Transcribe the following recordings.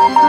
Salam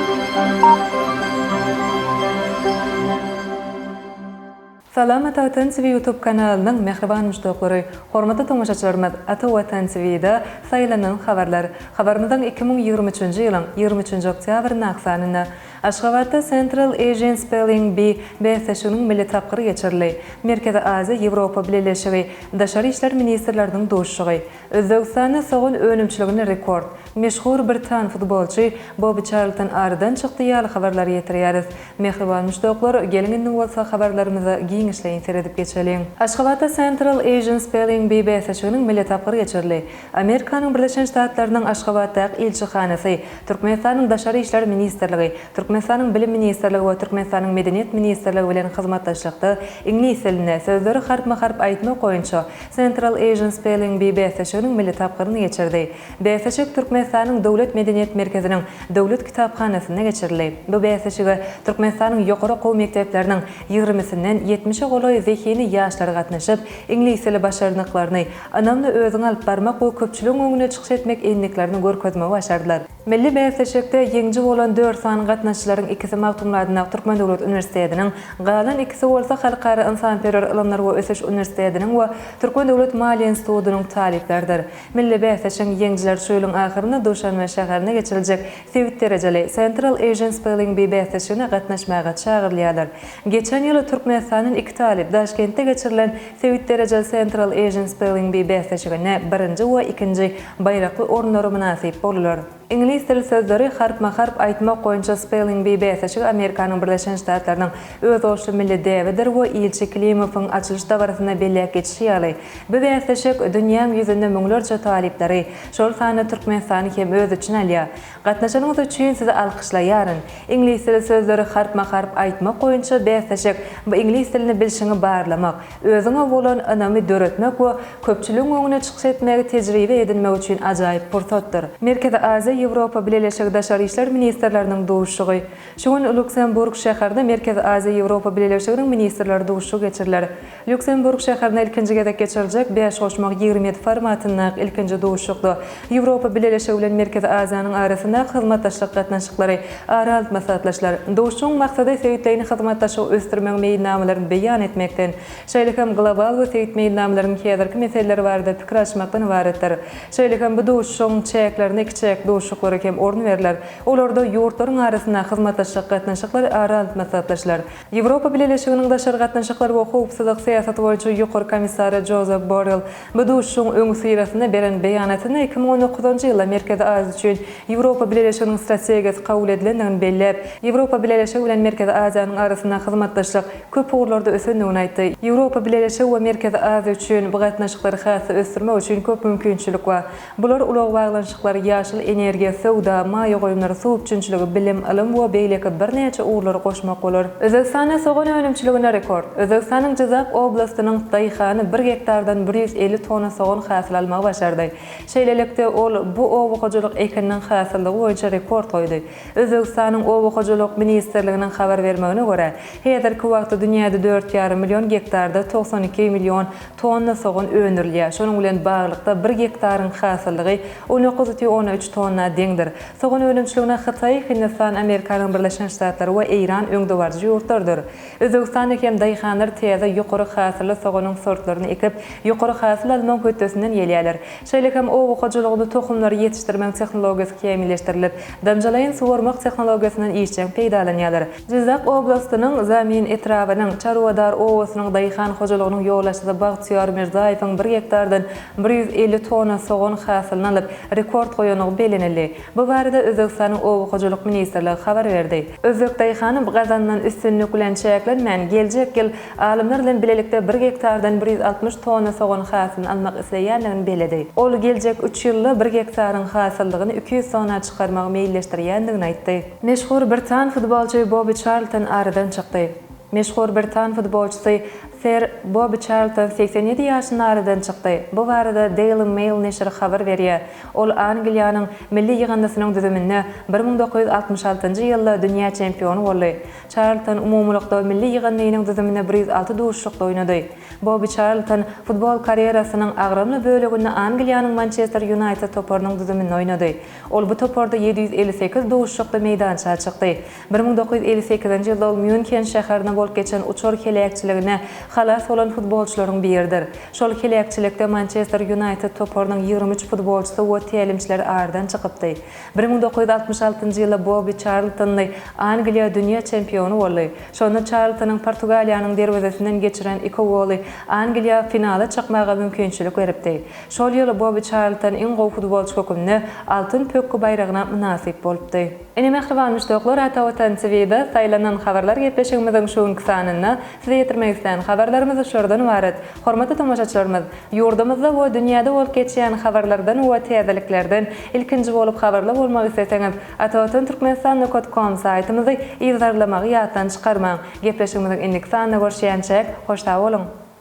Ata Watan TV YouTube kanalynyň mähriban muşdaklary, hormatly tomaşaçylarymyz Ata Watan TV-da saýlanan habarlar. Habarymyzyň 2023-nji ýylyň 23-nji oktýabryndaky sanynda Aşgabatda Central Asian Spelling Bee bäsleşiginiň milli tapgyry geçirildi. Merkezi Aziýa, Ýewropa Bileleşigi Daşary işler ministrleriniň duşuşygy. Özbegistanda sogan önümçiliginde rekord. Meşhur britan futbolçy Bobbi Çarlton aradan çykdy ýaly habarlary ýetirýäris. Mähriban muşdaklar, geliň indi bolsa habarlarymyza giňişleýin seredip geçeliň. Aşgabatda Central Asian Spelling Bee bäsleşiginiň milli tapgyry geçirildi. Amerikanyň Birleşen Ştatlarynyň Aşgabatdaky ilçihanasy, Türkmenistanyň Daşary işler ministrligi, Türkmenistanyň Bilim ministrligi we Türkmenistanyň Medeniýet ministrligi bilen hyzmatdaşlykda iňlis dilinde sözleri harpma-harp aýtmak boýunça Central Asian Spelling Bee bäsleşiginiň milli tapgyryny geçirdi. Bäsleşik Türkmenistanyň Döwlet medeniýet merkeziniň Döwlet kitaphanasynda geçirildi. Bu bäsleşige Türkmenistanyň ýokary okuw mekdepleriniň ýigrimisinden ýetmişe golaý zehini ýaşlary gatnaşyp, iňlis dili başarnyklaryny, ynamly özüňi alyp barmak we köpçüligiň öňünde çykyş etmek endiklerini görkezmegi başardylar. Milli bäsleşikde ýeňiji bolan dört sany gatnaşyjylaryň ikisi Magtymguly adyndaky Türkmen döwlet uniwersitetiniň, galan ikisi bolsa Halkara ynsanperwer ylymlar we ösüş uniwersitetiniň we Türkmen döwlet maliýe institutynyň talyplarydyr. Milli bäsleşigiň ýeňijileri şu ýylyň ahyrynda Duşanbe şäherinde geçiriljek sebit derejeli Central Asian Spelling Bee bäsleşigine gatnaşmaga çagyrylýarlar. Geçen ýyl Türkmenistandan iki talyp Daşkentde geçirilen sebit derejeli Central Asian Spelling Bee bäsleşiginde birinji we ikinji baýrakly orunlara mynasyp boldular. Iňlis dili sözleri harpma-harp aýtmak boýunça Spelling Bee bäsleşigi Amerikanyň Birleşen Ştatlarynyň özboluşly milli däbidir we ilçi Klimowyň açylyş dabarasynda belläp geçişi ýaly, bu bäsleşik dünýäň ýüzünde müňlerçe talyplary, şol sanda Türkmenistany hem öz içine alýar. Gatnaşanyňyz üçin sizi alkyşlaýaryn. Iňlis dili sözleri harpma-harp aýtmak boýunça bäsleşik bu iňlis dilini bilşiňi barlamak, özüňe bolan ynamy döretmek we köpçüligiň öňünde çykyş etmegi tejribe edinmek üçin ajaýyp pursatdyr. Merkezi Aziýa-Ýewropa Bileleşigi daşary işler ministrleriniň duşuşygy. Şu gün Luksemburg şäherinde Merkezi Aziýa-Ýewropa Bileleşiginiň ministrleri duşuşygy geçiriler. Lýuksemburg şäherinde ilkinji gezek geçiriljek Bäş goşmak 27 formatyndaky ilkinji duşuşykda Ýewropa Bileleşigi bilen Merkezi Aziýanyň arasyndaky hyzmatdaşlyk gatnaşyklary ara alyp maslahatlaşylar. Duşuşygyň maksady sebitleýin hyzmatdaşlygy ösdürmegiň meýilnamalaryny beýan etmekden, şeýle hem global we sebit meýilnamalarynyň häzirki meseleleri barada pikir alyşmakdan ybaratdyr. Şeýle hem bu duşuşygyň çäklerinde ikiçäk duşuşyklara hem orun berler. Olarda ýurtlaryň arasyndaky hyzmatdaşlyk gatnaşyklary ara alyp maslahatlaşylar. Ýewropa Bileleşiginiň daşary gatnaşyklar we howpsuzlyk syýasaty boýunça ýokary komissary Jozep Borrell bu duşuşygyň öňüsyrasynda beren beýanatynda 2019-njy ýylda Merkezi Aziýa üçin Ýewropa Bileleşiginiň strategiýasy kabul edilendigini belläp, Ýewropa Bileleşigi bilen Merkezi Aziýanyň arasynda hyzmatdaşlyk köp ugurlarda ösendigini aýtdy. Ýewropa Bileleşigi we Merkezi Aziýa üçin bu gatnaşyklary has-da ösdürmek üçin köp mümkinçilik bar. Bular ulag baglanyşyklary, ýaşyl energiýa, söwda, maýa goýumlary, suw üpjünçiligi, bilim, ylym we beýleki birnäçe ugurlary goşmak bolar. Özbegistanda sogan önümçiliginde rekord. Özbegistanyň Jyzak oblastynyň daýhany bir gektardan 150 tonna sogan hasyl almagy başardy. Şeýlelikde, ol bu oba hojalyk ekininiň hasyllygy boýunça rekord goýdy. Özbegistanyň Oba hojalyk ministrliginiň habar bermegine görä, häzirki wagtda dünýäde dört ýarym million gektarda 92 million Tonna sogan öndürilýär. Şonuň bilen baglylykda, bir gektaryň hasyllygy 19,3 tonna deňdir. Sogan önümçiligine Hytaý, Hindistan, Amerikanyň Birleşen Ştatlary we Eýran öňdebaryjy ýurtlardyr. Özbegistanda hem daýhanlar täze ýokary hasylly soganyň sortlaryny ekip, ýokary hasyl almagyň hötdesinden gelýärler. Şeýle hem oba hojalygynda tohumlary ýetişdirmegiň tehnologiýasy kämilleşdirilip, damjalaýyn suwarmak tehnologiýasyndan işjeň peýdalanýarlar. Jyzak oblastynyň Zamin etrabynyň Çarwadar obasynyň daýhan hojalygynyň ýolbaşçysy Bagtyýar Mirzaýewiň bir gektardan 150 tonna sogan hasylyny alyp, rekord goýandygy bellenildi. Bu barada Özbegistanyň Oba hojalyk ministrligi habar berdi. Özbek daýhany bu gazanylan üstünlik bilen çäklenmän, geljek ýyl alymlar bilen bilelikde bir gektardan 160 tonna sogan hasylyny almak isleýändigini belledi. Ol geljek üç ýylda bir gektaryň hasyllygyny 200 tonna çykarmagy meýilleşdirýändigini aýtdy. Meşhur britan futbolçy Bobbi Çarlton aradan çykdy. Meşhur britan futbolçysy Ser Bobbi Çarlton 87 ýaşynda aradan çykdy. Bu barada Daily Mail neşiri habar berýär. Ol Angliýanyň milli ýygyndysynyň düzüminde 1966-njy ýylda dünýä çempiony boldy. Çarlton umumylykda milli ýygyndynyň düzüminde 106 duşuşykda oýnady. Bobbi Çarlton futbol karýerasynyň agramly böleginde Angliýanyň Mançester Ýunaýted toparynyň düzüminde oýnady. Ol bu toparda 758 duşuşykda meýdança çykdy. 1958-nji ýylda ol Mýunhen şäherinde bolup geçen uçar heläkçiliginde halas bolan futbolçylaryň biridir. Şol heläkçilikde Mançester Ýunaýted toparynyň 23 futbolçysy we tälimçileri aradan çykypdy. 1966-njy ýylda Bobbi Çarltonly Angliýa dünýä çempiony boldy. Şonda Çarltonyň Portugaliýanyň derwezesinden geçiren iki goly Angliýa finala çykmaga mümkinçilik beripdi. Şol ýyl Bobbi Çarlton iň gowy futbolçy hökmünde Altyn pökgi baýragyna mynasyp bolupdy. Ine mähriban muşdaklar Ata Watan TVda saýlanan habarlar gepleşigimiziň şu günki sanynda size ýetirmek islän habarlarymyz şulardan ybarat. Hormatly tomaşaçylarymyz, ýurdumyzda we dünýäde bolup geçýän habarlardan we täzeliklerden ilkinji bolup habarly bolmak isleseňiz Atavatan Türkmenistan nokat kom saýtymyzy yzarlamagy ýatdan çykarmaň. Gepleşigimiziň indiki sanynda görüşýänçäk, hoş sag boluň!